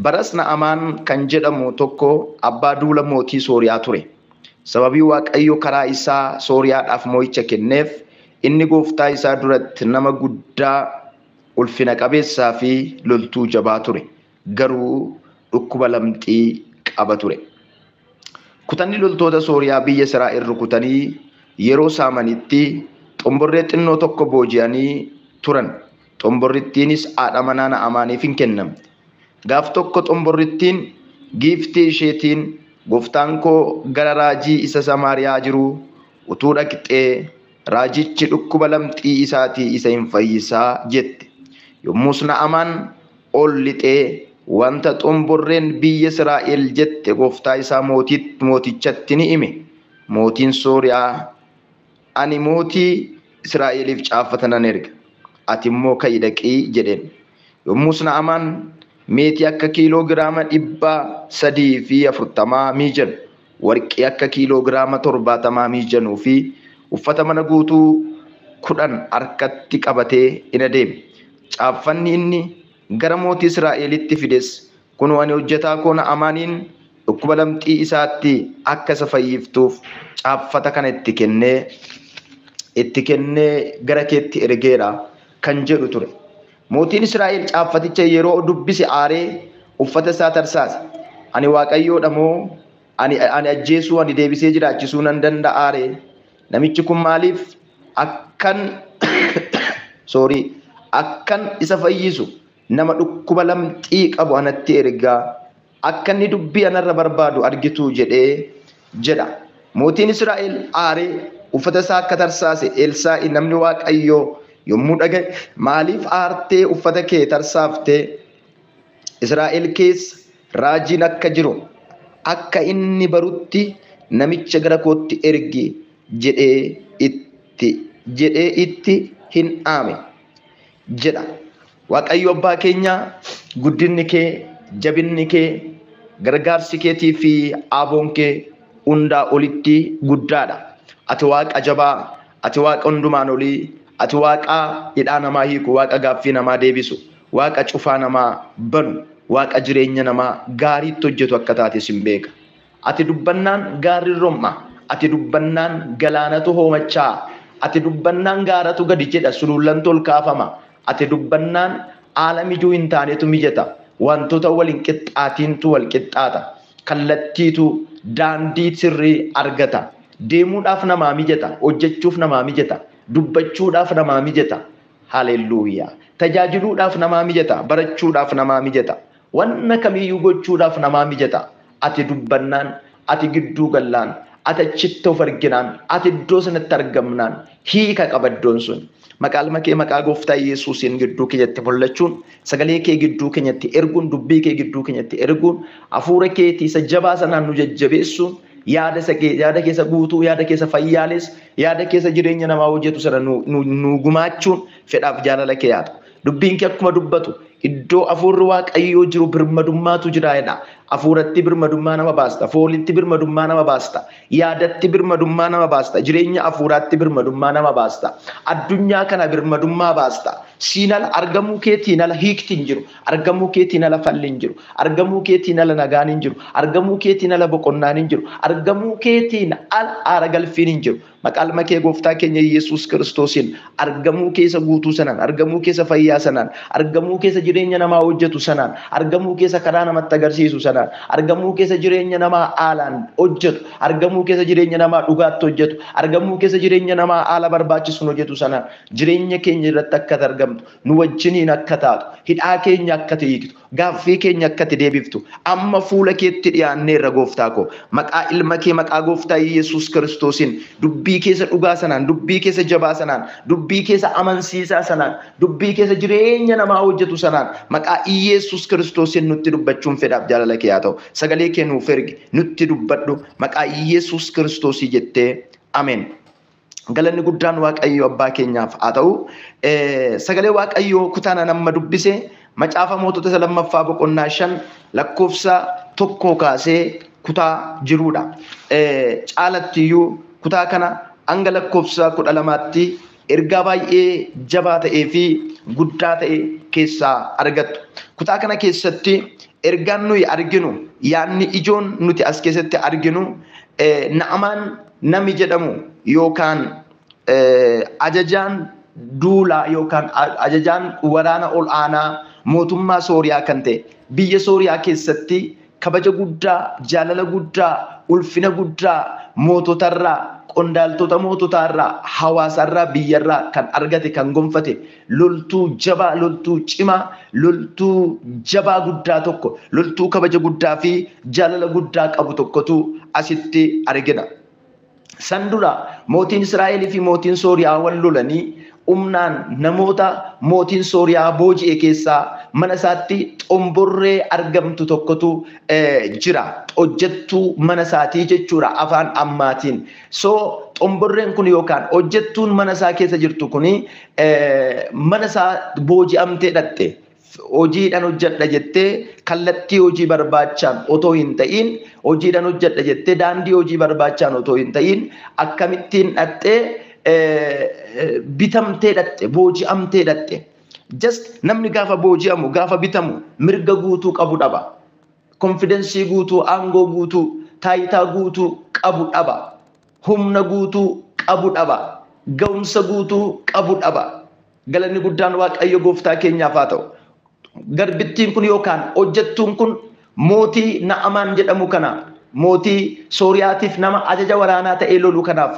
Baras Na'amaan kan jedhamu tokko abbaa duula mootii Sooriyaa ture. Sababii Waaqayyo karaa isaa Sooriyaadhaaf moo'icha kenneef inni gooftaa isaa duratti nama guddaa ulfina qabeessaa fi loltuu jabaa ture. Garuu dhukkuba lamxii qaba ture. Kutanni loltoota Sooriyaa biyya Israa'el rukutanii yeroo saamanitti xomborree xinnoo tokko booji'anii turan. Xomborrittiinis haadha manaa Na'amaaniif hin kennamte. Gaaf tokko xomborrittiin giiftii isheetiin gooftaan koo gara raajii isa Samaariyaa jiru utuu dhaqxee raajichi dhukkuba lamxii isaatii isa hin fayyisaa jette. Yommus Na'amaan ol lixee wanta xomborreen biyya Israa'el jette gooftaa isaa mootichatti ni hime. Mootiin Sooriyaa ani mootii Israa'eliif caaffata nan erga. Ati immoo ka'i dhaqii jedheen. Yommus Na'amaan meetii akka kiiloo giraama 340 miijanu, warqii akka kiiloo giraama 70 miijanuu fi uffata mana guutuu 10 harkatti qabatee in adeeme. Caaffanni inni gara mootii Israa'elitti fides kunoo ani hojjetaa koo Na'amaaniin dhukkuba lamxii isaatti akka isa fayyiftuuf caaffata kana itti kennee gara keetti ergeera kan jedhu ture. Mootiin Israa'el caaffaticha yeroo dubbise aaree uffata isaa tarsaase. Ani Waaqayyoodha moo ani ajjeesuu ani deebisee jiraachisuu nan danda'a ree? Namichi kun maaliif akkan isa fayyisu nama dhukkuba lamxii qabu anatti ergaa akka inni dubbii anarra barbaadu argitu jedhee jedha. Mootiin Israa'el aaree uffata isaa akka tarsaase Elsaa'i namni Waaqayyoo yommuu dhagaye maaliif aartee uffata kee tarsaaftee Israa'el keessa raajiin akka jiru akka inni barutti namicha gara kootti ergi jedhee itti hin aame jedha. Waaqayyo abbaa keenya guddinni kee, jabinni kee, gargaarsi keetii fi aaboon kee hundaa olitti guddaadha. Ati Waaqa jabaa, ati Waaqa hundumaan olii, ati Waaqa hidhaa namaa hiiku, Waaqa gaaffii namaa deebisu, Waaqa cufaa namaa banu, Waaqa jireenya namaa gaariitti hojjetu akka taate sin beeka. Ati dubbannaan gaarri rom'a, ati dubbannaan galaanatu hoomachaa, ati dubbannaan gaaratu gadi jedha, sulullantu ol kaafama. Ati dubbannaan haala mijuu hin taanetu mijata. Wantoota wal hin qixxaatiintu wal qixxaata. Kallattiitu daandii sirrii argata. Deemuudhaaf namaa mijata, hojjechuuf namaa mijata, dubbachuudhaaf namaa mijata. Haleluuyaa. Tajaajiluudhaaf namaa mijata, barachuudhaaf namaa mijata. Wanna kamiyyuu gochuudhaaf namaa mijata. Ati dubbannaan, ati gidduu gallaan, ati achitti of arginaan, ati iddoo sanatti argamnaan hiika qaba iddoon sun. Maqaa ilma kee maqaa gooftaa Yesuusiin gidduu keenyatti mul'achuun, sagalee kee gidduu keenyatti erguun, dubbii kee gidduu keenyatti erguun, hafuura keetii isa jabaa sanaan nu jajjabeessuun, yaada keessa guutuu, yaada keessa fayyaales, yaada keessa jireenya namaa hojjetu sana nu gumaachuun fedhaaf jaalala kee haa ta'u. Dubbiin kee akkuma dubbatu iddoo hafuurri Waaqayyoo jiru birmadummaatu jira jedha. Hafuuratti birmadummaa nama baasta, foolitti birmadummaa nama baasta, yaadatti birmadummaa nama baasta, jireenya hafuuraatti birmadummaa nama baasta, addunyaa kana birmadummaa baasta. Siin ala argamuu keetiin ala hiikti hin jiru, argamuu keetiin ala falli hin jiru, argamuu keetiin ala nagaan hin jiru, argamuu keetiin ala boqonnaan hin jiru, argamuu keetiin ala aara galfiin hin jiru. Maqaa ilma kee gooftaa keenya Yesuus Kiristoosiin argamuu keessa guutuu sanaan, argamuu keessa fayyaa sanaan, argamuu keessa jireenya namaa hojjetu sanaan, argamuu keessa karaa namatti agarsiisu sanaan, argamuu keessa jireenya namaa haalaan hojjetu, argamuu keessa jireenya namaa dhugaatti hojjetu, argamuu keessa jireenya namaa haala barbaachisuun hojjetu sanaan jireenya keenya irratti akka argamtu, nu wajjiniin akka taatu, hidhaa keenya akka hiiktu, gaaffii keenya akka deebiftu, amma fuula keetti dhiyaanneerra gooftaa koo. Maqaa ilma kee maqaa gooftaa Yesuus Kiristoosiin dubbii keessa dhugaa sanaan, dubbii keessa jabaa sanaan, dubbii keessa amansiisaa sanaan, dubbii keessa jireenya namaa hojjetu sanaan maqaa Yesuus Kiristoosiin nutti dubbachuun fedhaaf jaalala kee haa ta'u. Sagalee kee nuuf ergi, nutti dubbadhu maqaa Yesuus Kiristoosii jettee ameen. Galanni guddaan Waaqayyo abbaa keenyaaf haa ta'u. Sagalee Waaqayyoo kutaan amma dubbise macaafa mootota isa lammaffaa boqonnaa 5 lakkoofsa 1 kaasee kutaa jirudha. Caalattiyyuu kutaa kana hanga lakkoofsa 12tti ergaa baay'ee jabaa ta'ee fi guddaa ta'e keessaa argattu. Kutaa kana keessatti Ergaan nuyi arginu, yaadni ijoon nuti as keessatti arginu, Na'amaan nami jedhamu yookaan ajajaan duulaa yookaan ajajaan waraana ol aanaa mootummaa Sooriyaa kan ta'e, biyya Sooriyaa keessatti kabaja guddaa, jaalala guddaa, ulfina guddaa moototarraa, qondaaltota moototaarraa, hawaasarraa, biyyarraa kan argate, kan gonfate, loltuu jabaa, loltuu cimaa, loltuu jabaa guddaa tokko, loltuu kabaja guddaa fi jaalala guddaa qabu tokkotu asitti argina. San dura mootiin Israa'elii fi mootiin Sooriyaa wal lolanii humnaan namoota mootiin Sooriyaa booji'e keessaa mana isaatti xomborree argamtu tokkotu jira. Hojjettuu mana isaatii jechuudha afaan ammaatiin. So xomborreen kun yookaan hojjettuun mana isaa keessa jirtu kuni mana isaa booji'amtee dhatte. Hojiidhaan hojjedha jettee kallattii hojii barbaachaan otoo hin ta'in, hojiidhaan hojjedha jettee daandii hojii barbaachaan otoo hin ta'in, akkamittiin dhattee? Bitamtee dhatte, booji'amtee dhatte. Just namni gaafa booji'amu, gaafa bitamu, mirga guutuu qabu dhaba. Confidence guutuu, aangoo guutuu, taayitaa guutuu qabu dhaba. Humna guutuu qabu dhaba. Ga'umsa guutuu qabu dhaba. Galanni guddaan Waaqayyo gooftaa keenyaaf haa ta'u. Garbittiin kun yookaan hojjettuun kun mootii Na'amaan jedhamu kana, mootii Sooriyaatiif nama ajaja waraanaa ta'ee lolu kanaaf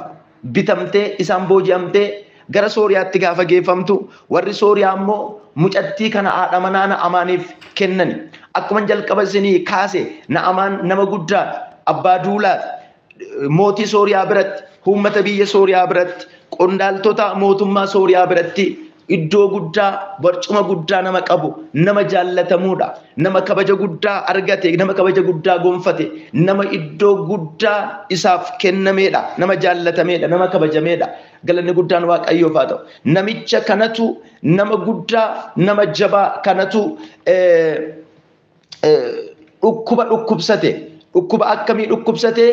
bitamtee, isaan booji'amtee gara Sooriyaatti gaafa geeffamtu, warri Sooriyaa immoo mucattii kana haadha manaa Na'amaaniif kennani. Akkuma jalqaba isinii kaase, Na'amaan nama guddaadha, abbaa duulaati. Mootii Sooriyaa biratti, uummata biyya Sooriyaa biratti, qondaaltota mootummaa Sooriyaa biratti iddoo guddaa, barcuma guddaa nama qabu, nama jaallatamuudha. Nama kabaja guddaa argate, nama kabaja guddaa gonfate, nama iddoo guddaa isaaf kennameedha, nama jaallatameedha, nama kabajameedha. Galanni guddaan Waaqayyoof haa ta'u. Namicha kanatu, nama guddaa, nama jabaa kanatu dhukkuba dhukkubsate. Dhukkuba akkamii dhukkubsate?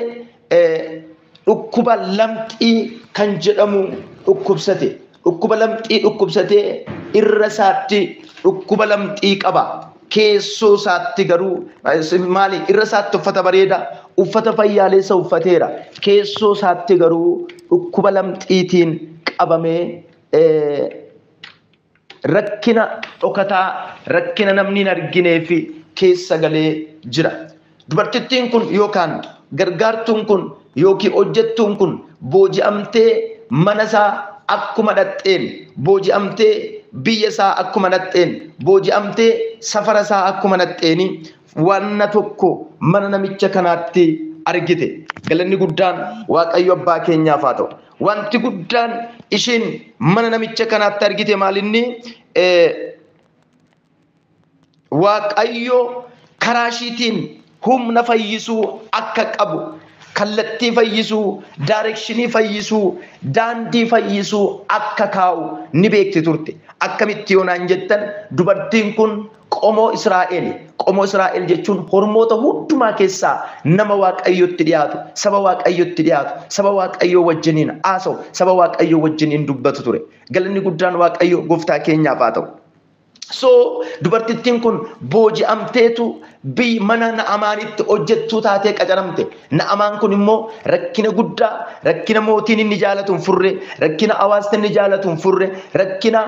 Dhukkuba lamxii kan jedhamu dhukkubsate. Dhukkuba lamxii dhukkubsatee irra isaatti dhukkuba lamxii qaba. Keessoo isaatti garuu maali? Irra isaatti uffata bareedaa, uffata fayyaaleessa uffateera. Keessoo isaatti garuu dhukkuba lamxiitiin qabamee rakkina dhokataa, rakkina namni hin arginee fi keessa galee jira. Dubartittiin kun yookaan gargaartuun kun yookiin hojjettuun kun booji'amtee mana isaa akkuma dhaxxeen, booji'amtee biyya isaa akkuma dhaxxeen, booji'amtee safara isaa akkuma dhaxxeeni, wanna tokko mana namicha kanaatti argite. Galanni guddaan Waaqayyo abbaa keenyaaf haa ta'u. Wanti guddaan isheen mana namicha kanaatti argite maalinni? Waaqayyo karaa ishiitiin humna fayyisuu akka qabu, kallattii fayyisuu, direction fayyisuu, daandii fayyisuu akka kaa'u ni beekti turte. Akkamitti yoonaan jettan, dubartiin kun qomoo Israa'el. Qomoo Israa'el jechuun hormoota hundumaa keessaa nama Waaqayyotti dhiyaatu, saba Waaqayyotti dhiyaatu, saba Waaqayyoo wajjiniin haasa'u, saba Waaqayyoo wajjiniin dubbatu ture. Galanni guddaan Waaqayyo gooftaa keenyaaf haa ta'u. So dubartittiin kun booji'amteetu biyya mana Na'amaanitti hojjettuu taatee qacaramte. Na'amaan kun immoo rakkina guddaa, rakkina mootiin inni jaalatu hin furre, rakkina hawaasni inni jaalatu hin furre, rakkina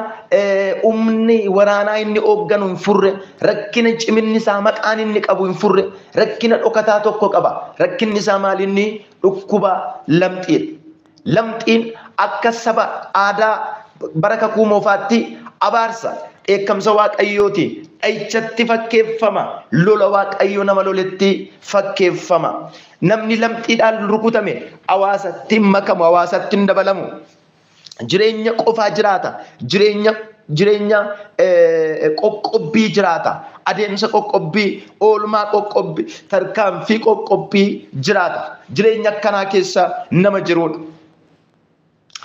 humni waraanaa inni hoogganu hin furre, rakkina ciminni isaa, maqaan inni qabu hin furre, rakkina dhokataa tokko qaba. Rakkinni isaa maal inni? Dhukkuba lamxiidha. Lamxiin akka saba aadaa bara kakuu moofaatti abaarsa, dheekkamsa Waaqayyooti. Dha'ichatti fakkeeffama. Lola Waaqayyo nama loletti fakkeeffama. Namni lamxiidhaan rukutame hawaasatti hin makamu, hawaasatti hin dabalamu. Jireenya qofaa jiraata. Jireenya qoqqobbii jiraata. Adeemsa qoqqobbii, oolmaa qoqqobbii, tarkaanfii qoqqobbii jiraata. Jireenya akkanaa keessa nama jirudha.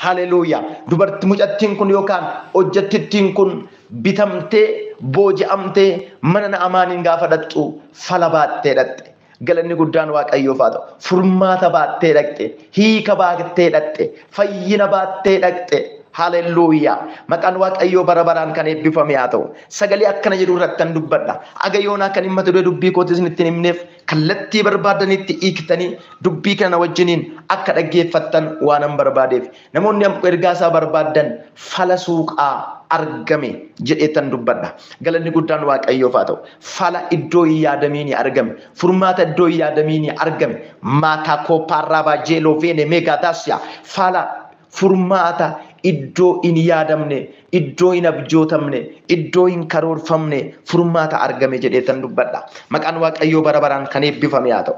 Haleluuyaa. Dubartii mucattiin kun yookaan hojjettittiin kun bitamtee booji'amtee mana Na'amaaniin gaafa dhaqxu fala baattee dhaqxe. Galanni guddaan Waaqayyoof haa ta'u. Furmaata baattee dhaqxe. Hiika baattee dhaqxe. Fayyina baattee dhaqxe. Haleluuyaa. Maqaan Waaqayyoo bara baraan kan eebbifame haa ta'u. Sagalee akkana jedhu irratti kan dubbadha. Aga yoonaa kan hin mata duree dubbii kootis itti hin himneef kallattii barbaadanitti hiiktanii dubbii kana wajjiniin akka dhaggeeffattan waan barbaadeef. Namoonni ergaa isaa barbaaddan fala suuqaa argame jedheetan dubbadha. Galanni guddaan Waaqayyoof haa ta'u. Fala iddoo hin yaadamiin argame. Furmaata iddoo hin yaadamiin argame. Maataa kooppaarraa jeeloo veene meegaadaasiyaa. Fala furmaata iddoo hin yaadamne, iddoo hin abjootamne, iddoo hin karoorfamne furmaata argame jedheetan dubbadha. Maqaan Waaqayyoo bara baraan kan eebbifame haa ta'u.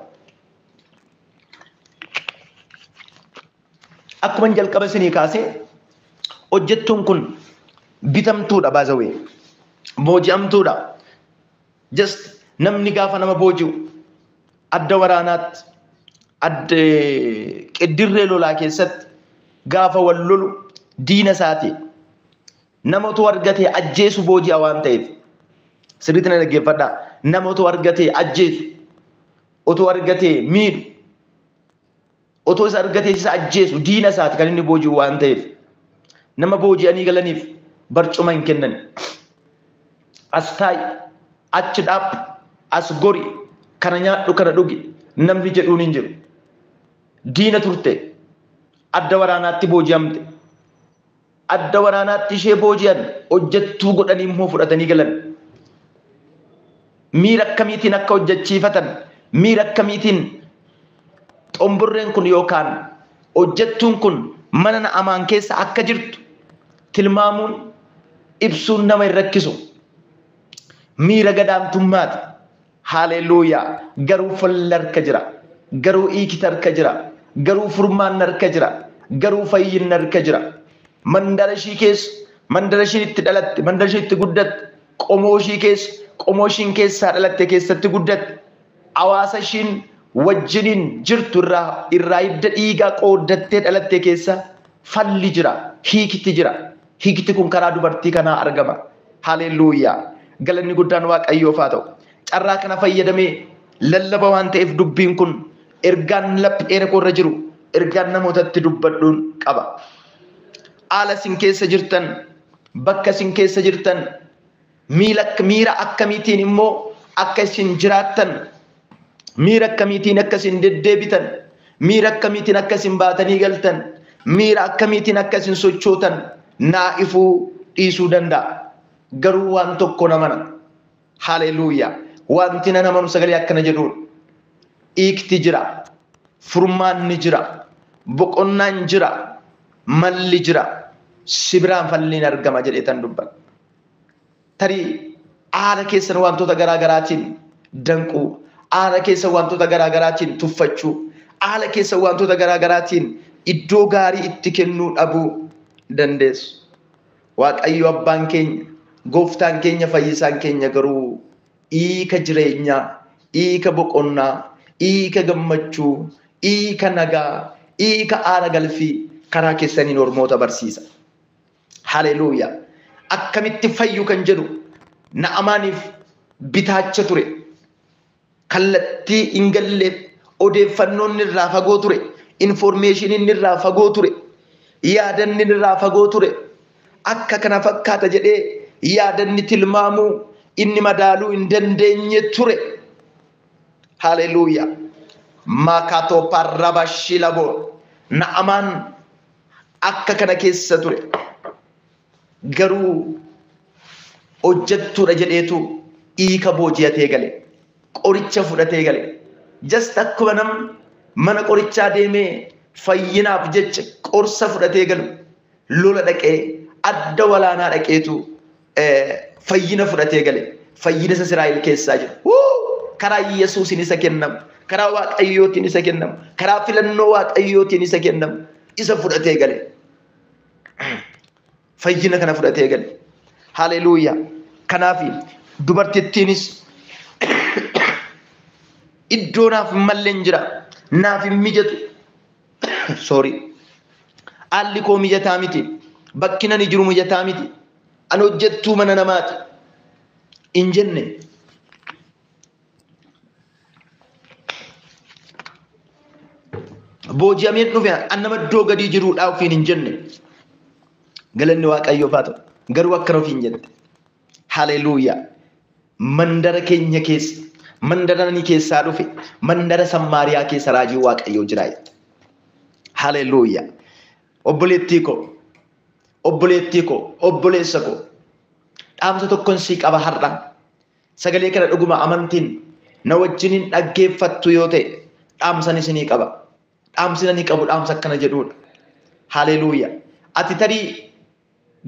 Akkuma jalqaba isinii kaasee hojjettuun kun bitamtuudha baazawee. Booji'amtuudha. Just namni gaafa nama booji'u adda waraanaatti, adda dirree lolaa keessatti gaafa wal lolu diina isaati. Nama otoo argatee ajjeesu booji'a waan ta'eef. Sirriitti na dhaggeeffadhaa. Nama otoo argatee ajjeesu, otoo argatee miidhu, otoo isa argatee isa ajjeesu diina isaati kan inni booji'u waan ta'eef. Nama booji'anii galaniif barcuma hin kennan. As taa'i, achi dhaabbi, as gori, kana nyaadhu, kana dhugi, namni jedhuun hin jiru. Diina turte, adda waraanaatti booji'amte. Adda waraanaatti ishee booji'an hojjettuu godhanii immoo fudhatanii galan. Miira akkamiitiin akka hojjechiifatan, miira akkamiitiin xomborreen kun yookaan hojjettuun kun mana Na'amaan keessa akka jirtu tilmaamuun ibsuun nama hin rakkisu. Miira gadaantummaati. Haleluuyaa. Garuu falli harka jira. Garuu hiikti harka jira. Garuu furmaan harka jira. Garuu fayyinni harka jira. Mandara ishii keessa, mandara ishiin itti dhalatte, mandara ishiin itti guddatte, qomoo ishii keessa, qomoo ishiin keessaa dhalatte keessatti guddatte, hawaasa ishiin wajjiniin jirtu irraa hidda dhiigaa qooddattee dhalatte keessa falli jira, hiikti jira. Hiikti kun karaa dubartii kanaa argama. Haleluuyaa. Galanni guddaan Waaqayyoof haa ta'u. Carraa kana fayyadamee lallaba waan ta'eef dubbiin kun ergaan laphee koo irra jiru ergaan namootatti dubbadhuun qaba. Haala isin keessa jirtan, bakka isin keessa jirtan, miira akkamiitiin immoo akka isin jiraattan, miira akkamiitiin akka isin deddeebitan, miira akkamiitiin akka isin baatanii galtan, miira akkamiitiin akka isin sochootan naa ifuu dhiisuu danda'a. Garuu waan tokko namana. Haleluuyaa. Wanti na namanu sagalee akkana jedhuun. Hiikti jira. Furmaanni jira. Boqonnaan jira. Malli jira. Si biraan falliin argama jedheetan dubbadha. Tarii haala keessan wantoota garaa garaatiin danquu, haala keessan wantoota garaa garaatiin tuffachuu, haala keessan wantoota garaa garaatiin iddoo gaarii itti kennuu dhabuu dandeessu. Waaqayyo abbaan keenya, gooftaan keenya, fayyisaan keenya garuu hiika jireenyaa, hiika boqonnaa, hiika gammachuu, hiika nagaa, hiika aara galfii karaa keessaniin ormoota barsiisa. Haleluuyaa. Akkamitti fayyu kan jedhu Na'amaaniif bitaacha ture. Kallattii hin galleef odeeffannoon irraa fagoo ture. Informeeshiniin irraa fagoo ture. Yaadanni irraa fagoo ture. Akka kana fakkaata jedhee yaadanni tilmaamuu inni madaaluu hin dandeenye ture. Haleluuyaa. Maakatoo parrabashilaboo. Na'amaan akka kana keessa ture. Garuu hojjettuudha jedheetu hiika booji'atee gale. Qoricha fudhatee gale. Just akkuma namni mana qorichaa deemee fayyinaaf jecha qorsa fudhatee galu lola dhaqee adda walaanaa dhaqeetu fayyina fudhatee gale. Fayyina isa Israa'el keessaa jiru. Karaa Yesuusin isa kennamu. Karaa Waaqayyootiin isa kennamu. Karaa filannoo Waaqayyootiin isa kennamu. Isa fudhatee gale. Fayyina kana fudhatee gale. Haleluuyaa. Kanaaf dubartittiinis iddoo naaf hin malleen jira. Naaf hin mijatu. Sorry. Haalli koo mijataa miti. Bakki nani jiru mijataa miti. Ani hojjettuu mana namaati. Hin jenne. Booji'ameen dhufe an nama iddoo gadii jiruudhaa ofiin hin jenne. Galanni Waaqayyoof haa ta'u. Garuu akkana ofiin jette. Haleluuyaa. Mandara keenya keessa, mandara ani keessaa dhufe, mandara Sammaariyaa keessa raajii Waaqayyoo jira jette. Haleluuyaa. Obboleettii koo, obboleettii koo, obboleessa koo, dhaamsa tokkon sii qaba har'a. Sagalee kana dhuguma amantiin na wajjiniin dhaggeeffattu yoo ta'e dhaamsan isinii qaba. Dhaamsi ani qabu dhaamsa akkana jedhudha. Haleluuyaa. Ati tarii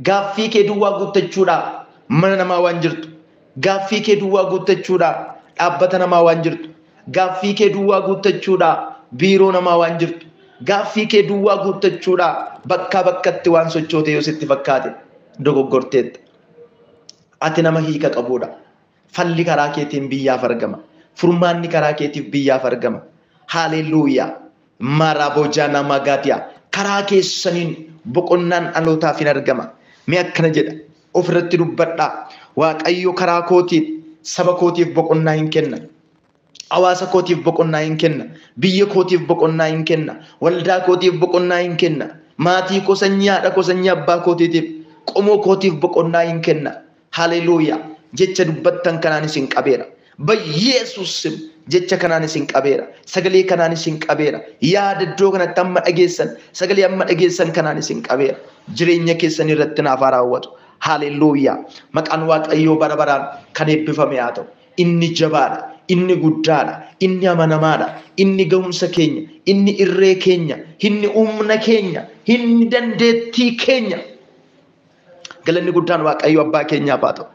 gaaffii kee duwwaa guuttachuudhaa mana namaa waan jirtu, gaaffii kee duwwaa guuttachuudhaa dhaabbata namaa waan jirtu, gaaffii kee duwwaa guuttachuudhaa biiroo namaa waan jirtu, gaaffii kee duwwaa guuttachuudhaa bakkaa bakkatti waan sochoote yoo sitti fakkaate dogoggorteetta. Ati nama hiika qabudha. Falli karaa keetiin biyyaaf argama. Furmaanni karaa keetiif biyyaaf argama. Haleluuyaa. Maraaboojaanaa magaatiyaa. Karaa keessaniin boqonnaan dhalootaaf hin argama. Mee akkana jedha. Ofirratti dubbadhaa. Waaqayyo karaa kootiin saba kootiif boqonnaa hin kenna. Hawaasa kootiif boqonnaa hin kenna. Biyya kootiif boqonnaa hin kenna. Waldaa kootiif boqonnaa hin kenna. Maatii koo, sanyii haadha koo, sanyii abbaa kootiitiif, qomoo kootiif boqonnaa hin kenna. Haleluuyaa. Jecha dubbattan kanaan isin qabeera. Bayyeesuus jecha kanaan isin qabeera. Sagalee kanaan isin qabeera. Yaada iddoo kanatti amma dhageessan, sagalee amma dhageessan kanaan isin qabeera. Jireenya keessan irratti naaf haa raawwatu. Haleluuyaa. Maqaan Waaqayyoo bara baraan kan eebbifame haa ta'u. Inni jabaadha. Inni guddaadha. Inni amanamaadha. Inni ga'umsa keenya. Inni irree keenya. Inni humna keenya. Inni dandeettii keenya. Galanni guddaan Waaqayyo abbaa keenyaaf haa ta'u.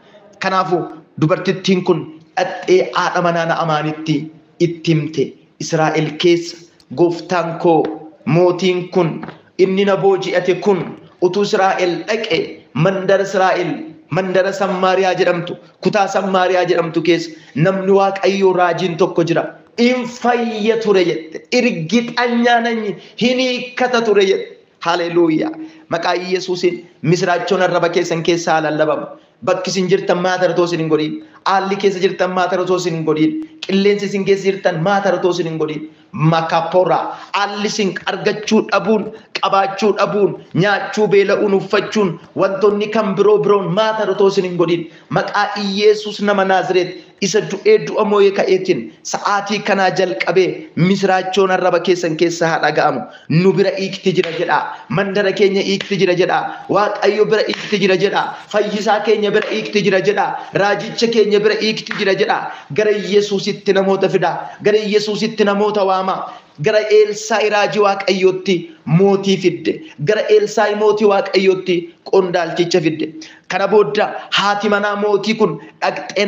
Kanaafuu dubartittiin kun dhaqxee haadha manaa Na'amaanitti itti himte. Israa'el keessa gooftaan koo mootiin kun inni na booji'ate kun utuu Israa'el dhaqe mandara Israa'el mandara Sammaariyaa jedhamtu kutaa Sammaariyaa jedhamtu keessa namni Waaqayyoo raajiin tokko jira. In fayya ture jette. Irgixanyaa nanyi hin hiikkata ture jette. Haleluuyaa. Maqaa Yesuusiin misiraachoon arraba keessan keessaa lallabamu. Bakki isin jirtan maatara otoo isin hin godhin. Haalli keessa jirtan maatara otoo isin hin godhin. Qilleensi isin keessa jirtan maatara otoo isin hin godhin. Makapoora. Haalli isin argachuu dhabuun, qabaachuu dhabuun, nyaachuu beela'uun, uffachuun, wantoonni kan biroo biroon maatara otoo isin hin godhin. Maqaa Yesuus nama Naazireet isa du'ee du'a moo'ee ka'eetiin sa'aatii kanaa jalqabee misiraachoon arraba keessan keessaa haa dhaga'amu. Nu bira hiikti jira jedhaa. Mandara keenya hiikti jira jedhaa. Waaqayyo bira hiikti jira jedhaa. Fayyisaa keenya bira hiikti jira jedhaa. Raajicha keenya bira hiikti jira jedhaa. Gara Yesuusitti namoota fidaa. Gara Yesuusitti namoota waamaa. Gara Elsaa'i raajii Waaqayyootti mootii fidde. Gara Elsaa'i mootii Waaqayyootti qondaalticha fidde. Kana booda haati manaa mootii kun dhaqxee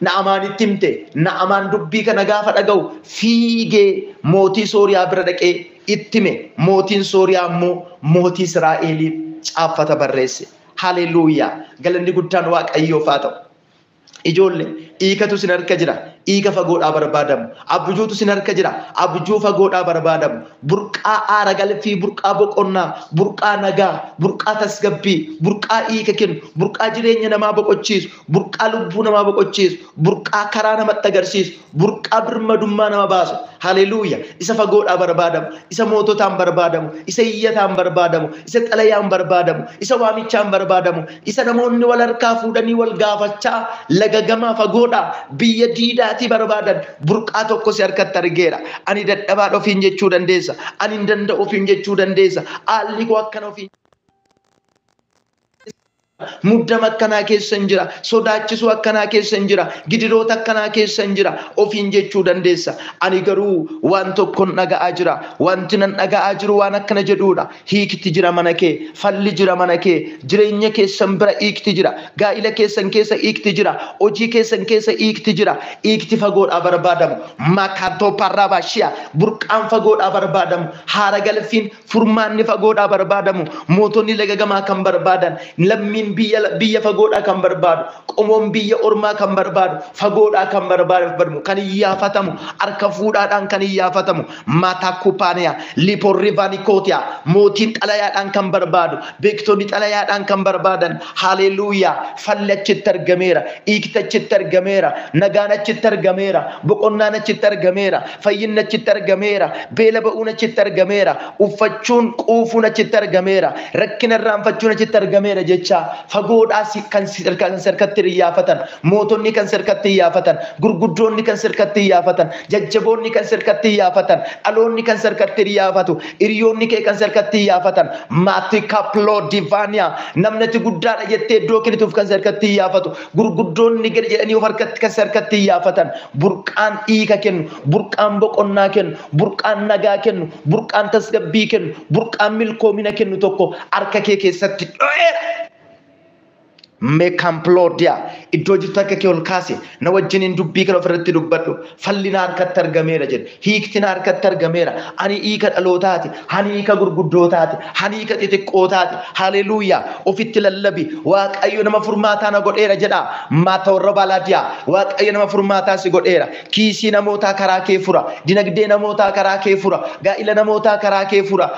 Na'amaanitti himte. Na'amaan dubbii kana gaafa dhaga'u fiigee mootii Sooriyaa bira dhaqee itti hime. Mootiin Sooriyaa immoo mootii Israa'eliif caaffata barreesse. Haleluuyaa. Galanni guddaan Waaqayyoof haa ta'u. Ijoollee hiikatu isin harka jira. Hiika fagoodhaa barbaadamu. Abjuutu isin harka jira. Abjuu fagoodhaa barbaadamu. Burqaa aara galfii, burqaa boqonnaa, burqaa nagaa, burqaa tasgabbii, burqaa hiika kennu, burqaa jireenya namaa boqochiisu, burqaa lubbuu namaa boqochiisu, burqaa karaa namatti agarsiisu, burqaa birmadummaa nama baasu. Haleluuyaa. Isa fagoodhaa barbaadamu, isa moototaan barbaadamu, isa iyyataan barbaadamu, isa xalayaan barbaadamu, isa waamichaan barbaadamu, isa namoonni wal harkaa fuudhanii wal gaafachaa laga gamaa fagoodhaa biyya diidaatii barbaadan burqaa tokko si harkatti argeera. Ani dadhabaadha ofiin jechuu dandeessa. Ani hin danda'u ofiin jechuu dandeessa. Haalli koo akkana ofiin muddama akkanaa keessa hin jira. Sodaachisuu akkanaa keessa hin jira. Gidiroota akkanaa keessa hin jira. Ofiin jechuu dandeessa. Ani garuu waan tokkon dhaga'aa jira. Wanti nan dhaga'aa jiru waan akkana jedhuudha. Hiikti jira mana kee. Falli jira mana kee. Jireenya keessan bira hiikti jira. Gaa'ila keessan keessa hiikti jira. Hojii keessan keessa hiikti jira. Hiikti fagoodhaa barbaadamu. Makaatoo parraabashiya. Burqaan fagoodhaa barbaadamu. Haara galfiin furmaanni fagoodhaa barbaadamu. Mootonni laga gamaa kan barbaadan. Lammiin Sanyiin biyya fagoodhaa kan barbaadu, qomoon biyya ormaa kan barbaadu, fagoodhaa kan barbaadamu, kan iyyaafatamu, harka fuudhaadhaan kan iyyaafatamu, maataa kupaaniyaa, liipoorrivaanikotiyaa, mootiin xalayaadhaan kan barbaadu, beektonni xalayaadhaan kan barbaadan, haleluuyaa, falli achitti argameera, hiikti achitti argameera, nagaan achitti argameera, boqonnaan achitti argameera, fayyinni achitti argameera, beela ba'uun achitti argameera, uffachuun quufuun achitti argameera, rakkina irraanfachuun achitti argameera jecha fagoodhaa kan sirkatti iyyaafatan, mootonni kan sirkatti iyyaafatan, gurguddoonni kan sirkatti iyyaafatan, jajjaboonni kan sirkatti iyyaafatan, dhaloonni kan sirkatti iyyaafatu, hiriyoonni kee kan sirkatti iyyaafatan, maatika divaaniyaa, namni ati guddaadha jettee iddoo kennituuf kan sirkatti iyyaafatu, gurguddoonni gadi jedhanii of harkatti kan sirkatti iyyaafatan, burqaan hiika kennu, burqaan boqonnaa kennu, burqaan nagaa kennu, burqaan tasgabbii kennu, burqaan milkoomina kennu tokko harka kee keessatti dho'eera. Meekamploodiyaa iddoo jirtu harka kee ol kaase na wajjiniin dubbii kana ofirratti dubbadhu. Falli na harkatti argameera jedhe, hiikti na harkatti argameera. Ani hiika dhalootaati, ani hiika gurguddootaati, ani hiika xixiqqootaati. Haleluuyaa, ofitti lallabi. Waaqayyo nama furmaataa na godheera jedha. Maata warra baalaadiyaa, Waaqayyo nama furmaataa si godheera. Kiisii namootaa karaa kee fura, dinagdee namootaa karaa kee fura, gaa'ila namootaa karaa kee fura,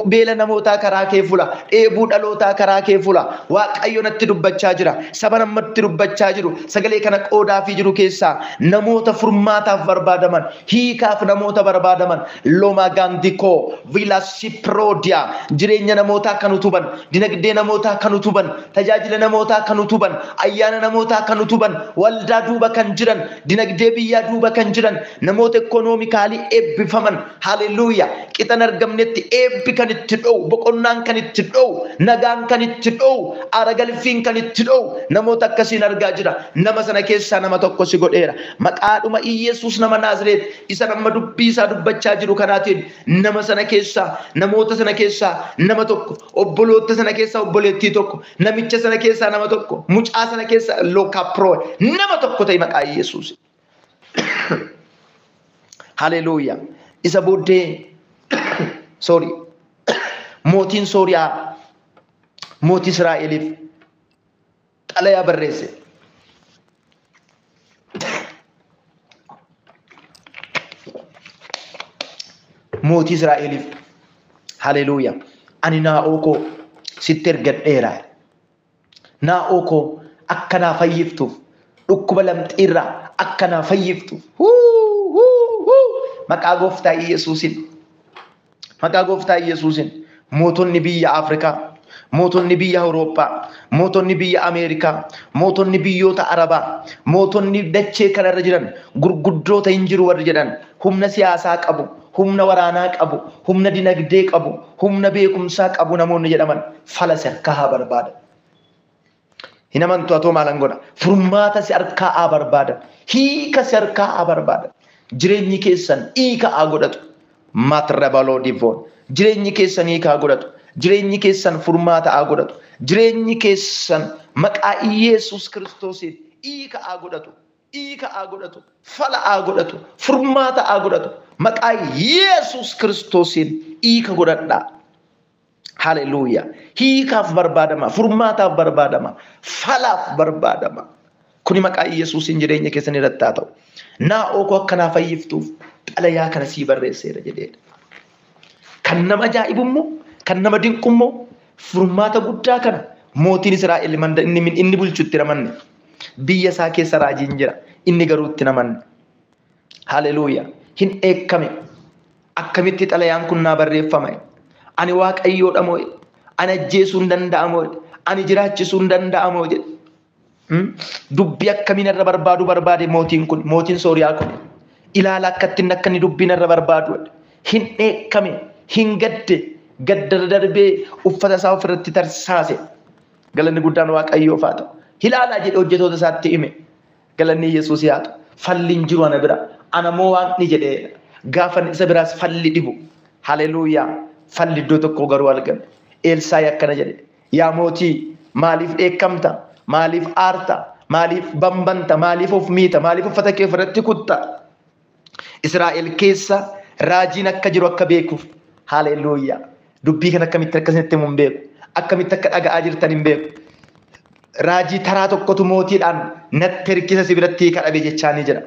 beela namootaa karaa kee fura, dheebuu dhalootaa karaa kee fura. Waaqayyo natti dubbachaa jira. Saba namatti dubbachaa jiru, sagalee kana qoodaafii jiru keessaa namoota furmaataaf barbaadaman, hiikaaf namoota barbaadaman, Loma Gandikoo, Vila Siproodiyaa, jireenya namootaa kan utuban, dinagdee namootaa kan utuban, tajaajila namootaa kan utuban, ayyaana namootaa kan utuban, waldaa duuba kan jiran, dinagdee biyyaa duuba kan jiran, namoota ikoonoomikaalii eebbifaman, haleluuyaa, qixan argamnetti eebbi kan itti dho'u, boqonnaan kan itti dho'u, nagaan kan itti dho'u, aara galfiin kan itti dho'u, namoota akkasiin argaa jira. Nama sana keessaa nama tokko si godheera. Maqaadhuma Iyesuus nama Naazreet isa nama dubbii isaa dubbachaa jiru kanaatiin nama sana keessaa, namoota sana keessaa nama tokko, obboloota sana keessaa obboleettii tokko, namicha sana keessaa nama tokko, mucaa sana keessaa lookaaproo nama tokko ta'e maqaa Iyesuus. Haleluuyaa. Isa booddee sorry, mootiin Sooriyaa mootii Israa'eliif xalayaa barreesse. Mootii Israa'eliif, haleluuyaa, ani naa'oo koo sitti ergadheera. Naa'oo koo akka naa fayyiftuuf, dhukkuba lamxiirraa akka naa fayyiftuuf. Maqaa gooftaa Iyesuusin. Maqaa gooftaa Iyesuusin. Mootonni biyya Afrikaa, mootonni biyya Awurooppaa, mootonni biyya Ameerikaa, mootonni biyyoota Arabaa, mootonni dachee kanarra jiran, gurguddoota hin jiru warri jedhan, humna siyaasaa qabu, humna waraanaa qabu, humna dinagdee qabu, humna beekumsaa qabu namoonni jedhaman fala si harkaa haa barbaadan. Hin amantu atoo maalan godha? Furmaata si harkaa haa barbaadan. Hiika si harkaa haa barbaadan. Jireenyi keessan hiika haa godhatu. Matrabaloo divoon. Jireenyi keessan hiika haa godhatu. Jireenyi keessan furmaata haa godhatu. Jireenyi keessan maqaa Iyesuus Kiristoosiin hiika haa godhatu. Hiika haa godhatu. Fala haa godhatu. Furmaata haa godhatu. Maqaa Iyesuus Kiristoosiin hiika godhadhaa. Haleluuyaa. Hiikaaf barbaadama. Furmaataaf barbaadama. Falaaf barbaadama. Kuni maqaa Iyesuusiin jireenya keessan irratti haa ta'u. Naa'oo koo akka naa fayyiftuuf xalayaa kana sii barreesseera jedheedha. Kan nama ajaa'ibu immoo, kan nama dinqu immoo, furmaata guddaa kana mootiin Israa'el inni bulchu itti namanne. Biyya isaa keessa raajiin jira. Inni garuu itti namanne. Haleluuyaa. Hin dheekkame. Akkamitti xalayaan kun naa barreeffama? Ani waaqayyoodha moo? Ani ajjeesuu hin danda'amoo? Ani jiraachisuu hin danda'amoo jedhe. Dubbii akkamiin irra barbaadu barbaade mootiin kun, mootiin Sooriyaa kun. Ilaala akkatti akka inni dubbiin irra barbaadu. Hin dheekkame, hin gadde, gadda darbee uffata isaa ofirratti tarsaase. Galanni guddaan Waaqayyoof haa ta'u. Ilaalaa jedhe hojjetoota isaatti hime. Galanni Yesuus haa ta'u. Falli hin jiru ana bira. Ana moo waaqni jedhee gaafa isa biraas falli dhibu. Haleluuyaa. Falli iddoo tokko garuu argame. Elsaayi akkana jedhe. Yaa mootii, maaliif dheekkamta? Maaliif aarta? Maaliif bambanta? Maaliif of miita? Maaliif uffata kee ofirratti kutta? Israa'el keessa raajiin akka jiru akka beekuuf. Haleluuyaa. Dubbii kana akkamitti akkasinitti himu hin beeku. Akkamitti akka dhaga'aa jirtan hin beeku. Raajii taraa tokkotu mootiidhaan natti hirkisa si biratti hiika dhabe jechaanii jira.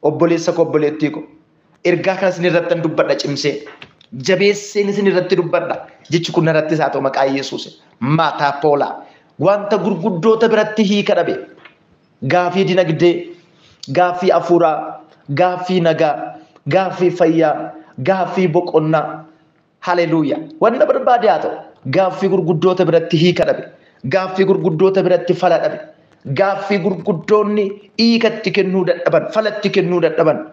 Obboleessa koo, obboleettii koo, ergaa kana isin irratti dubbadha cimsee. Jabeesseen isin irratti dubbadha. Jechi kun narrattis haa ta'u maqaa Yesuus. Maataa poolaa. Wanta gurguddoota biratti hiika dhabe. Gaaffii dinagdee, gaaffii hafuuraa, gaaffii nagaa, gaaffii fayyaa, gaaffii boqonnaa. Haleluuyaa. Wanta barbaade haa ta'u. Gaaffii gurguddoota biratti hiika dhabe. Gaaffii gurguddoota biratti fala dhabe. Gaaffii gurguddoonni hiikatti kennuu dadhaban, falatti kennuu dadhaban.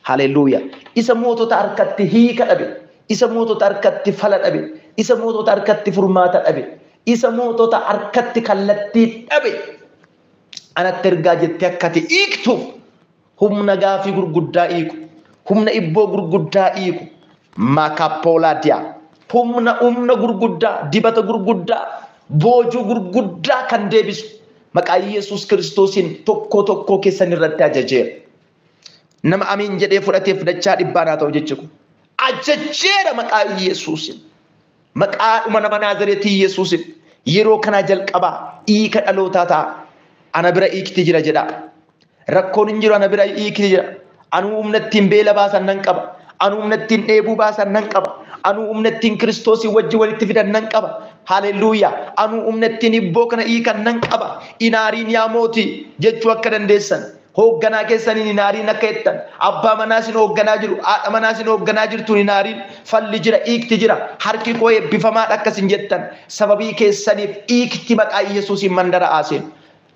Haleluuyaa. Isa mootota harkatti hiika dhabe. Isa mootota harkatti fala dhabe. Isa mootota harkatti furmaata dhabe. Isa mootota harkatti kallattii dhabe. Anatti ergaa jettee akka ati hiiktuuf humna gaaffii gurguddaa hiiku. Humna ibboo gurguddaa hiiku. Maakaapoolaadiyaa. Humna gurguddaa, dibata gurguddaa, boojuu gurguddaa kan deebisu maqaa Yesuus Kiristoosiin tokko tokkoo keessan irratti ajajeera. Nama amiin jedhee fudhateef dachaa dhibbaan haa ta'u jechi kun. Ajajeera maqaa Yesuusin. Maqaadhuma nama Naazareetii Yesuusin. Yeroo kanaa jalqabaa hiika dhalootaa ta'a. Ana bira hiikti jira jedha. Rakkoon hin jiru, ana bira hiikti jira. Anuu humna ittiin beela baasan nan qaba. Anuu humna ittiin dheebuu baasan nan qaba. Anuu humna ittiin Kiristoosii wajjin walitti fidan nan qaba. Haleluuyaa. Anuu humna ittiin hibboo kana hiikan nan qaba. Inaariin yaa mootii jechuu akka dandeessan. Hoogganaa keessaniin inaariin akka jettan. Abbaa manaa isin hoogganaa jiru, haadha manaa isin hoogganaa jirtuun inaariin falli jira, hiikti jira. Harki koo eebbifamaadha akkasin jettan. Sababii keessaniif hiikti maqaa Yesuusiin mandara haaseen.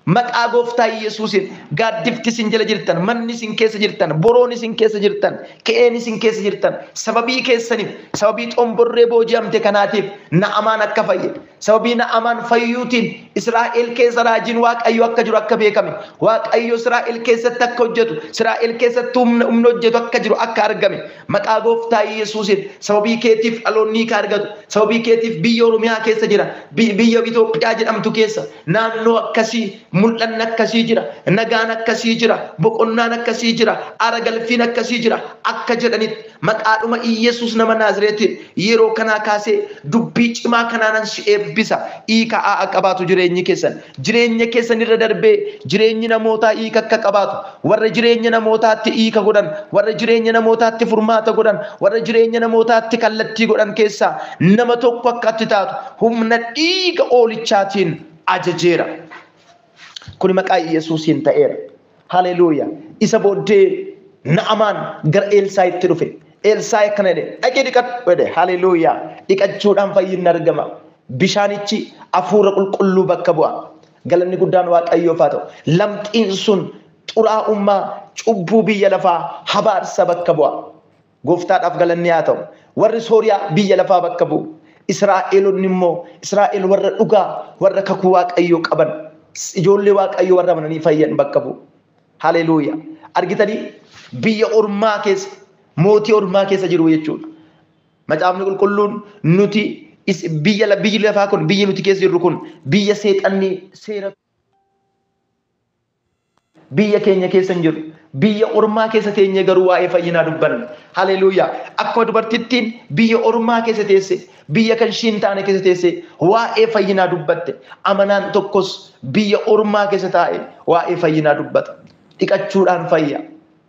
Maqaa gooftaa Yesuusiin gaaddifti isin jala jirtan, manni isin keessa jirtan, boroon isin keessa jirtan, ke'een isin keessa jirtan, sababii keessaniif, sababii xomborree booji'amte kanaatiif Na'amaan akka fayye, sababii Na'amaan fayyuutiin Israa'el keessa raajiin Waaqayyo akka jiru akka beekame, Waaqayyo Israa'el keessatti akka hojjetu, Israa'el keessatti humna hojjetu akka jiru akka argame, maqaa gooftaa Yesuusiin sababii keetiif dhaloonni ka argatu, sababii keetiif biyya Oromiyaa keessa jira, biyya Itoophiyaa jedhamtu keessa naannoo akkasii mul'anni akkasii jira, nagaan akkasii jira, boqonnaan akkasii jira, aara galfiin akkasii jira akka jedhanitti maqaadhuma Yesuus nama Naazireetiin yeroo kanaa kaasee dubbii cimaa kanaanan si eebbisa. Hiika haa qabaatu jireenyi keessan. Jireenya keessan irra darbee jireenyi namootaa hiika akka qabaatu, warra jireenya namootaatti hiika godhan, warra jireenya namootaatti furmaata godhan, warra jireenya namootaatti kallattii godhan keessaa nama tokko akka ati taatu humna dhiiga oolichaatiin ajajeera. Kuni maqaa Yesuusiin ta'eera. Haleluuyaa. Isa booddee Na'amaan gara Elsaa'itti dhufe. Elsaa'i akkana jedhe, dhaqii dhiqadhu jedhe. Haleluuyaa. Dhiqachuudhaan fayyinni argama. Bishaanichi hafuura qulqulluu bakka bu'a. Galanni guddaan Waaqayyoof haa ta'u. Lamxiin sun xuraa'ummaa cubbuu biyya lafaa habaarsa bakka bu'a. Gooftaadhaaf galanni haa ta'u. Warri Sooriyaa biyya lafaa bakka bu'u. Israa'eelonni immoo Israa'el warra dhugaa, warra kakuu Waaqayyoo qaban, ijoollee Waaqayyoo warra amananii fayyan bakka bu'u. Haleluuyaa. Argitanii biyya ormaa keessa, mootii ormaa keessa jiru jechuudha. Macaafni qulqulluun nuti biyyi lafaa kun, biyyi nuti keessa jirru kun biyya seexanni seera biyya keenya keessa hin jiru. Biyya ormaa keessa teenye garuu waa'ee fayyinaa dubbanna. Haleluuyaa. Akkuma dubartittiin biyya ormaa keessa teesse, biyya kan ishiin taane keessa teesse waa'ee fayyinaa dubbatte. Amanaan tokkos biyya ormaa keessa taa'e waa'ee fayyinaa dubbata. Dhiqachuudhaan fayya.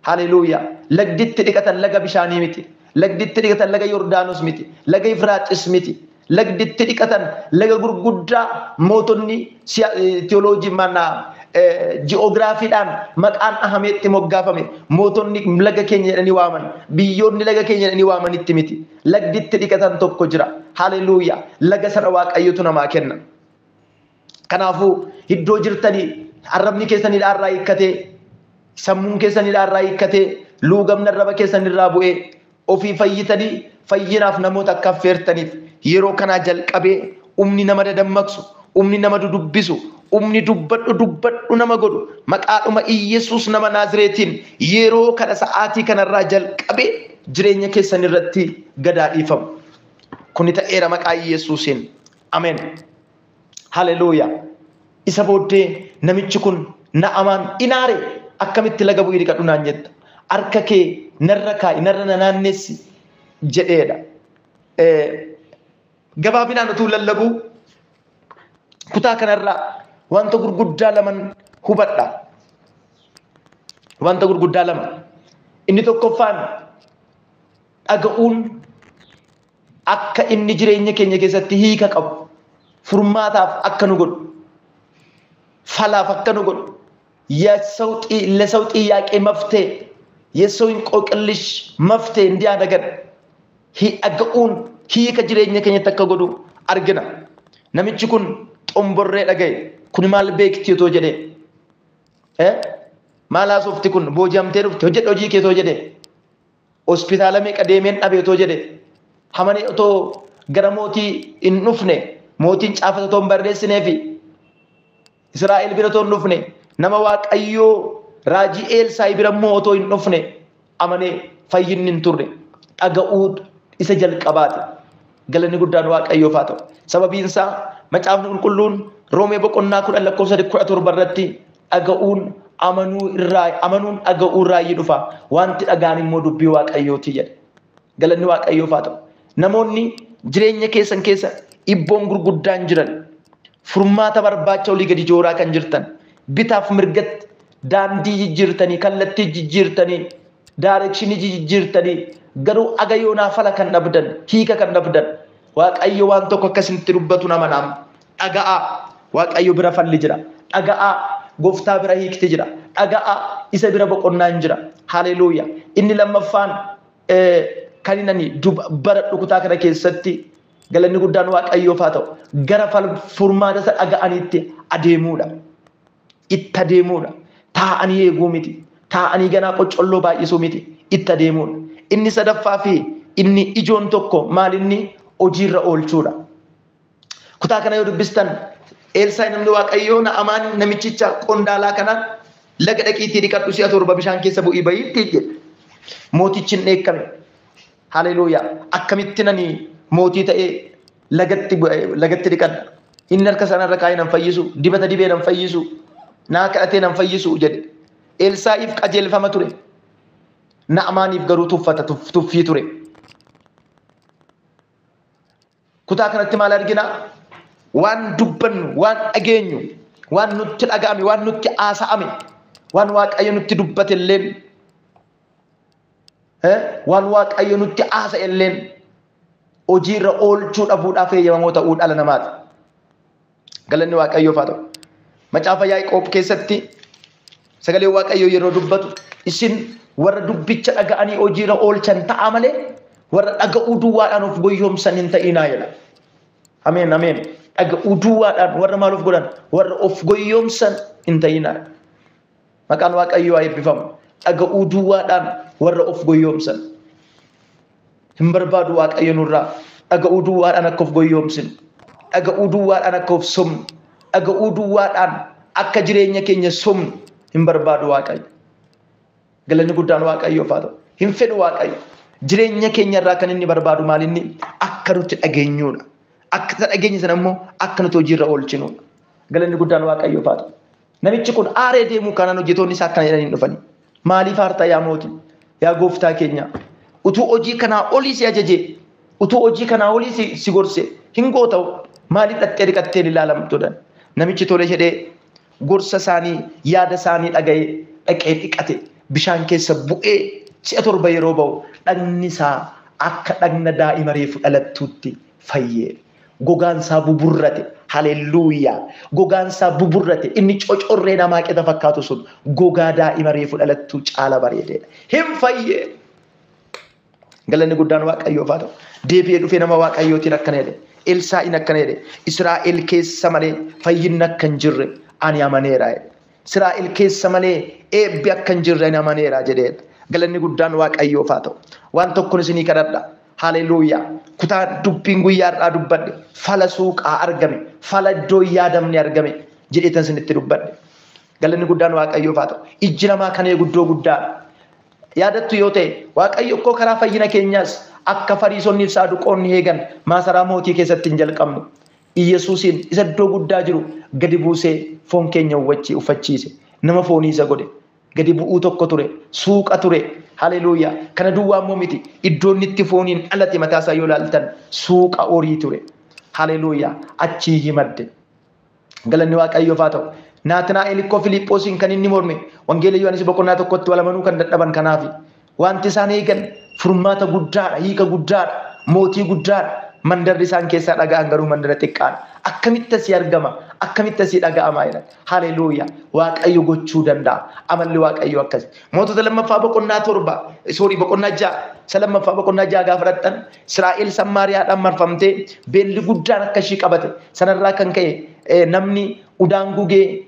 Haleluuyaa. Lagditti dhiqatan laga bishaanii miti. Lagditti dhiqatan laga Yordaanos miti. Laga Ifraaxis miti. Lagditti dhiqatan laga gurguddaa mootonni teoloojii manaa ji'oogiraafiidhaan maqaan ahameetti moggaafame mootonni laga keenya jedhanii waaman, biyyoonni laga keenya jedhanii waamanitti miti. Lagditti dhiqatan tokko jira. Haleluuyaa. Laga sana Waaqayyotu namaa kenna. Kanaafuu iddoo jirtanii arrabni keessan hidhaarraa hiikkatee, sammuun keessan hidhaarraa hiikkatee, luugamni arraba keessan irraa bu'ee ofii fayyitanii fayyinaaf namoota akka affeertaniif yeroo kanaa jalqabee humni nama dadammaqsu, humni nama dudubbisu, humni dubbadhu dubbadhu nama godhu maqaadhuma Iyyasuus nama Naazireetiin yeroo kana sa'aatii kanarraa jalqabee jireenya keessan irratti gadaa dhiifamu. Kuni ta'eera maqaa Iyyasuusiin. Ameen. Haleluuyaa. Isa booddee namichi kun Na'amaan inaare akkamitti laga bu'ii dhiqadhu naan jetta. Harka kee narra kaa'i, narra na naannessi jedheedha. Gabaabinaan utuu lallabuu kutaa kanarraa wanta gurguddaa laman hubadha. Wanta gurguddaa lama. Inni tokkoffaan dhaga'uun akka inni jireenya keenya keessatti hiika qabu, furmaataaf akka nu godhu, falaaf akka nu godhu, ለሰው ጥያቄ መፍትሄ የሰው እንቆቅልሽ መፍትሄ እንዲያደርገን dhaga'uun hiika jireenya keenyatti akka godhu argina. Namichi kun xomborree dhaga'e. Kun maal beekti otoo jedhee, maal haasofti kun booji'amtee dhufte hojjedhu hojii kee otoo jedhee, hospitaala meeqa deemeen dhabe otoo jedhee, hamanii otoo gara mootii hin dhufne, mootiin caafata otoo hin barreessineefi Israa'el bira otoo hin dhufne, nama Waaqayyoo raajii Elsaa'i bira immoo otoo hin dhufne amanee fayyinni hin turre. Dhaga'uu isa jalqabaati. Galanni guddaan Waaqayyoof haa ta'u. Sababiin isaa macaafni qulqulluun Roomee boqonnaa 10 lakkoofsa 17 irratti dhaga'uun amanuu irraa, amanuun dhaga'uu irraa dhufa. Wanti dhagaan immoo dubbii Waaqayyooti jedha. Galanni Waaqayyoof haa ta'u. Namoonni jireenya keessan keessa dhibboon gurguddaan jiran, furmaata barbaacha olii gadi jooraa kan jirtan, bitaaf mirgatti daandii jijjiirtanii, kallattii jijjiirtanii, daarekshinii jijjiirtanii, garuu aga yoonaa fala kan dhabdan, hiika kan dhabdan, Waaqayyo waan tokko akkasitti dubbatu nama naam. Dhaga'aa, Waaqayyo bira falli jira. Dhaga'aa, gooftaa bira hiikti jira. Dhaga'aa, isa bira boqonnaan jira. Haleluuyaa. Inni lammaffaan kan inni baradhu kutaa kana keessatti galanni guddaan Waaqayyoof haa ta'u. Gara furmaata isa dhaga'aniitti adeemuudha. Itti adeemuudha. Taa'anii eeguu miti. Taa'anii ganaa qocolloo baay'isuu miti. Itti adeemuudha. Inni sadaffaa fi inni ijoon tokko maal inni hojiirra oolchuudha. Kutaa kana yoo dubbistan Elsaa'i namni Waaqayyoo Na'amaan namichicha qondaalaa kanaan laga dhaqiitii dhiqadhu si'a 7 bishaan keessa bu'ii bahiitti jedhe. Mootichi hin dheekkame. Haleluuyaa. Akkamitti nani mootii ta'ee lagatti dhiqadha. Inni harka sanarra kaa'ee nan fayyisu, dibata dibee nan fayyisu, naa kadhatee nan fayyisu jedhe. Elsaa'iif qajeelfama ture. Na'amaaniif garuu tuffata tuffii ture. Kutaa kanatti maal argina? Waan dubbannu, waan dhageenyu, waan nutti dhaga'ame, waan nutti haasa'ame, waan Waaqayyo nutti dubbate illeen, waan Waaqayyo nutti haasa'e illeen hojiirra oolchuu dhabuudhaaf eeyyamamoo ta'uu dhala namaati. Galanni Waaqayyoof haa ta'u. Macaafa Yaaqoob keessatti sagalee Waaqayyoo yeroo dubbatu isin warra dubbicha dhaga'anii hojiirra oolchan ta'a malee warra dhaga'uu duwwaadhaan of goyyomsan hin ta'inaa jedha. Ameen ameen. Dhaga'uu duwwaadhaan warra maal of godhan, warra of goyyomsan hin ta'inaa. Maqaan Waaqayyoo haa eebbifamu. Dhaga'uu duwwaadhaan warra of goyyomsan hin barbaadu Waaqayyo nurraa. Dhaga'uu duwwaadhaan akka of goyyomsinu, dhaga'uu duwwaadhaan akka of somnu, dhaga'uu duwwaadhaan akka jireenya keenya somnu hin barbaadu Waaqayyo. Galanni guddaan Waaqayyoof haa ta'u. Hin fedhu Waaqayyo. Jireenya keenya irraa kan inni barbaadu maal inni akka nuti dhageenyuudha. Akka dhageenye sana immoo akka nuti hojiirra oolchinuudha. Galanni guddaan Waaqayyoof haa ta'u. Namichi kun aaree deemuu kanaan hojjetoonni isaa akkana jedhanii dhufani. Maaliif aartaa yaa mootii? Yaa gooftaa keenya. Utuu hojii kanaa olii si ajaje, utuu hojii kanaa olii si gorse hin goota'u. Maaliif dhattee dhiqattee ilaalamtuudhaan? Namichi tole jedhee gorsa isaanii yaada isaanii dhaga'ee dhaqee dhiqate bishaan keessa bu'ee si'a 7 yeroo ba'u dhagni isaa akka dhagna daa'ima reefu dhalattuutti fayyee. Gogaan isaa buburrate. Haleluuyaa. Gogaan isaa buburrate. Inni cocorree namaa qixa fakkaatu sun gogaa daa'ima reefu dhalattuu caala bareedeedha. Hin fayyee. Galanni guddaan Waaqayyoof haa ta'u. Deebi'ee dhufee nama Waaqayyootiin akkana jedhe. Elsaa'iin akkana jedhe. Israa'el keessa malee fayyinni akka hin jirre ani amaneera jedhe. Israa'el keessa malee eebbi akka hin jirre ani amaneera jedheedha. Galanni guddaan Waaqayyoof haa ta'u. Waan tokkoon isinii kadhadha. Haleluuyaa. Kutaa dubbiin guyyaa har'aa dubbadhe fala suuqaa argame, fala iddoo hin yaadamne argame jedheetan isinitti dubbadhe. Galanni guddaan Waaqayyoof haa ta'u. Ijji namaa kan eeguddoo guddaadha. Yaadattu yoo ta'e Waaqayyo koo karaa fayyina keenyaas akka Fariisonni fi Saaduqoonni eegan maasaraa mootii keessatti hin jalqabne. Iyyasuusiin isa iddoo guddaa jiru gadi buusee foon keenya uffachiise. Nama foonii isa godhe. Gadi bu'uu tokko ture, suuqa ture. Haleluuyaa. Kana duwwaa immoo miti. Iddoon itti fooniin dhalate mataa isaa yoo ilaaltan suuqa horii ture. Haleluuyaa. Achii himadde. Galanni Waaqayyoof haa ta'u. Naatnaa'el ikkoo Filiiphoosiin kan inni morme Wangeela Yohaannis boqonnaa 1tti walamanuu kan dadhaban kanaafi. Wanti isaan eegan furmaata guddaadha, hiika guddaadha, mootii guddaadha. Mandarri isaan keessaa dhaga'an garuu mandara xiqqaadha. Akkamitti asii argama? Akkamitti asii dhaga'ama jedhan. Haleluuyaa. Waaqayyo gochuu danda'a. Amalli Waaqayyo akkas. Mootota lammaffaa boqonnaa 7, soorii boqonnaa 6, isa lammaffaa boqonnaa 6 gaafa dhaqxan Israa'el Samaariyaadhaan marfamtee beelli guddaan akka ishii qabate sanarraa kan ka'e namni udaan gugee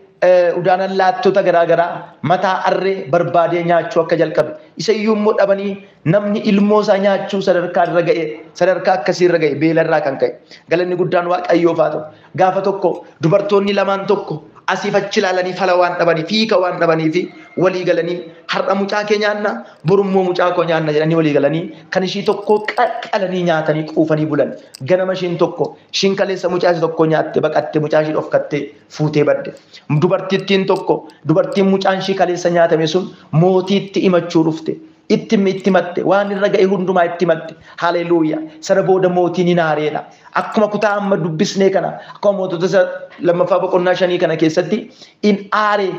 udaan allaattota garaagaraa mataa arree barbaadee nyaachuu akka jalqabe isa iyyuu immoo dhabanii namni ilmoo isaa nyaachuu sadarkaa irra ga'e, sadarkaa akkasii irra ga'e beelarraa kan ka'e. Galanni guddaan Waaqayyoof haa ta'u. Gaafa tokko dubartoonni lamaan tokko asiif achi ilaalanii fala waan dhabanii fiika waan dhabanii fi walii galanii har'a mucaa kee nyaanna borummoo mucaa koo nyaanna jedhanii walii galanii kan ishii tokko qalanii nyaatanii quufanii bulan. Ganama ishiin tokko ishiin kaleessa mucaa ishii tokko nyaatte baqatte mucaa ishii dhofkatte fuutee badde. Dubartittiin tokko dubartiin mucaan ishii kaleessa nyaatame sun mootiitti himachuu dhufte. Itti himatte waan irra ga'e hundumaa itti himatte. Haleluuyaa. Sana booda mootiin hin aareedha. Akkuma kutaa amma dubbisnee kana akkuma mootota lammaffaa boqonnaa 5 kana keessatti in aaree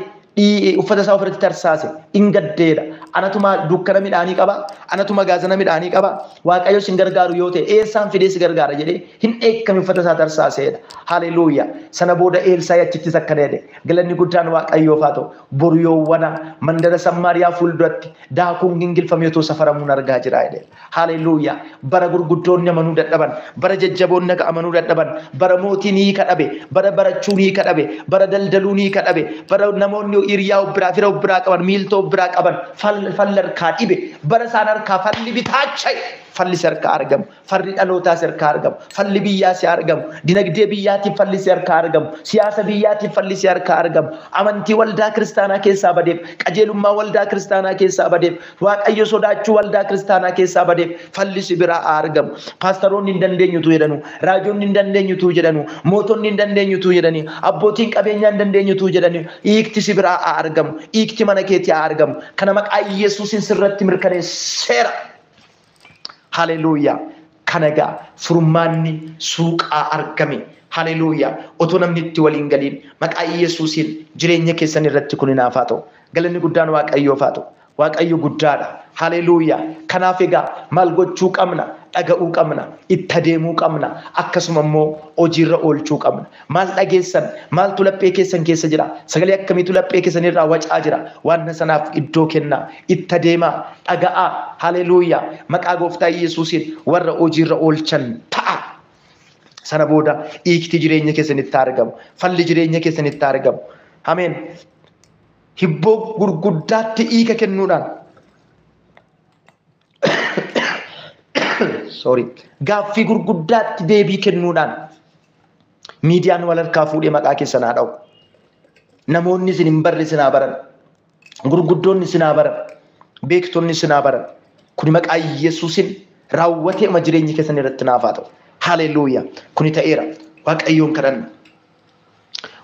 uffata isaa ofirratti tarsaase in gaddeedha. Anatuma dukkana midhaanii qaba, anatuma gaazana midhaanii qaba, Waaqayyo sin gargaaru yoo ta'e eessaan fidee si gargaara jedhee hin dheekkame uffata isaa tarsaaseedha. Haleluuyaa. Sana booda Elsaa'i achittis akkana jedhe. Galanni guddaan Waaqayyoof haa ta'u. Boru yoowwana mandara Samaariyaa fuulduratti daakuun gingilfamee otoo safaramuun argaa jira jedhe. Haleluuyaa. Bara gurguddoonni amanuu dadhaban, bara jajjaboonni amanuu dadhaban, bara mootiin hiika dhabe, bara barachuun hiika dhabe, bara daldaluun hiika dhabe, bara namoonni hiriyaa obbiraa fira obbiraa qaban, miiltoo obbiraa qaban, falla harkaa dhibe, bara isaan harkaa falli bitaacha'e, falli si harkaa argamu, falli dhalootaa si harkaa argamu, falli biyyaa si argamu, dinagdee biyyaatiif falli si harkaa argamu, siyaasa biyyaatiif falli si harkaa argamu, amantii waldaa kiristaanaa keessaa badeef, qajeelummaa waldaa kiristaanaa keessaa badeef, Waaqayyo sodaachuu waldaa kiristaanaa keessaa badeef falli si biraa argamu. Paastaroonni hin dandeenyutu jedhanu, raajonni hin dandeenyutu jedhanu, mootonni hin dandeenyutu jedhani, abbootiin qabeenyaa hin dandeenyutu jedhani, hiikti si biraa argamu, hiikti mana keetii argamu. Kana maqaa Yesuusin sirratti mirkaneesseera. Haleluuyaa. Kana egaa furmaanni suuqaa argame. Haleluuyaa. Otoo namni itti waliin galiin maqaa Yesuusiin jireenya keessan irratti kun hinaaf haa ta'u. Galanni guddaan Waaqayyoof haa ta'u. Waaqayyo guddaadha. Haleluuyaa. Kanaaf egaa maal gochuu qabna? Dhaga'uu qabna, itti adeemuu qabna, akkasuma immoo hojiirra oolchuu qabna. Maal dhageessan? Maaltu laphee keessan keessa jira? Sagalee akkamiitu laphee keessan irraa wacaa jira? Waan sanaaf iddoo kennaa, itti adeemaa, dhaga'aa. Haleluuyaa. Maqaa Gooftaa Yesuusiin warra hojiirra oolchan ta'a. Sana booda hiikti jireenya keessanitti argamu, falli jireenya keessanitti argamu. Ameen. Hibboo gurguddaatti hiika kennuudhaan sorry gaaffii gurguddaatti deebii kennuudhaan miidiyaan wal harkaa fuudhee maqaa keessan haa dha'u. Namoonni isin hin barre isin haa baran. Gurguddoonni isin haa baran. Beektonni isin haa baran. Kuni maqaa Yesuusin raawwatee amma jireenya keessan irratti naaf haa ta'u. Haleluuyaa. Kuni ta'eera. Waaqayyoon kadhanna.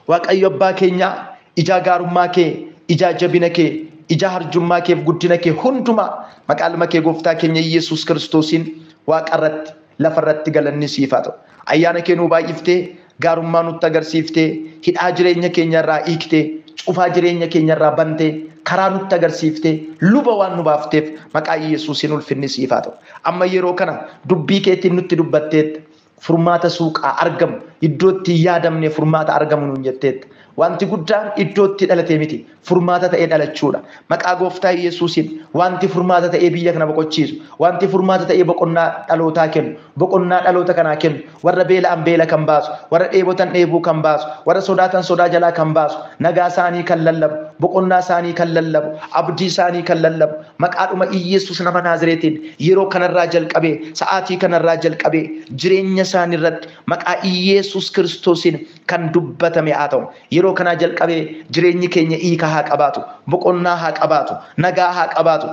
Waaqayyo abbaa keenyaa ijaa gaarummaa kee, ijaa jabina kee, ijaa harjummaa keef guddina kee hundumaa maqaa ilma kee Gooftaa keenya Yesuus Kiristoosiin waaqarratti lafarratti galanni siif haa ta'u. Ayyaana kee nuu baay'iftee, gaarummaa nutti agarsiiftee, hidhaa jireenya keenyarraa hiiktee, cufaa jireenya keenyarraa bantee, karaa nutti agarsiiftee, luba waan nu baafteef maqaa Yesuusiin ulfinni siif haa ta'u. Amma yeroo kana dubbii keetiin nutti dubbatteetta. Furmaata suuqaa argamu, iddoo itti yaadamne furmaata argamu nuun jetteetta. Wanti guddaan iddoo itti dhalatee miti, furmaata ta'ee dhalachuudha. Maqaa Gooftaa Yesuusiin wanti furmaata ta'ee biyya kana boqochiisu, wanti furmaata ta'ee boqonnaa dhalootaa kennu, boqonnaa dhaloota kanaa kennu, warra beela'an beela kan baasu, warra dheebotan dheebuu kan baasu, warra sodaatan sodaa jalaa kan baasu, nagaa isaanii kan lallabu, boqonnaa isaanii kan lallabu, abdii isaanii kan lallabu, maqaadhuma Yesuus nama Naazireetiin yeroo kanarraa jalqabee, sa'aatii kanarraa jalqabee jireenya isaanii irratti maqaa Yesuus Kiristoosiin kan dubbatame haa ta'u. Yeroo kanaa jalqabee jireenyi keenya hiika haa qabaatu, boqonnaa haa qabaatu, nagaa haa qabaatu.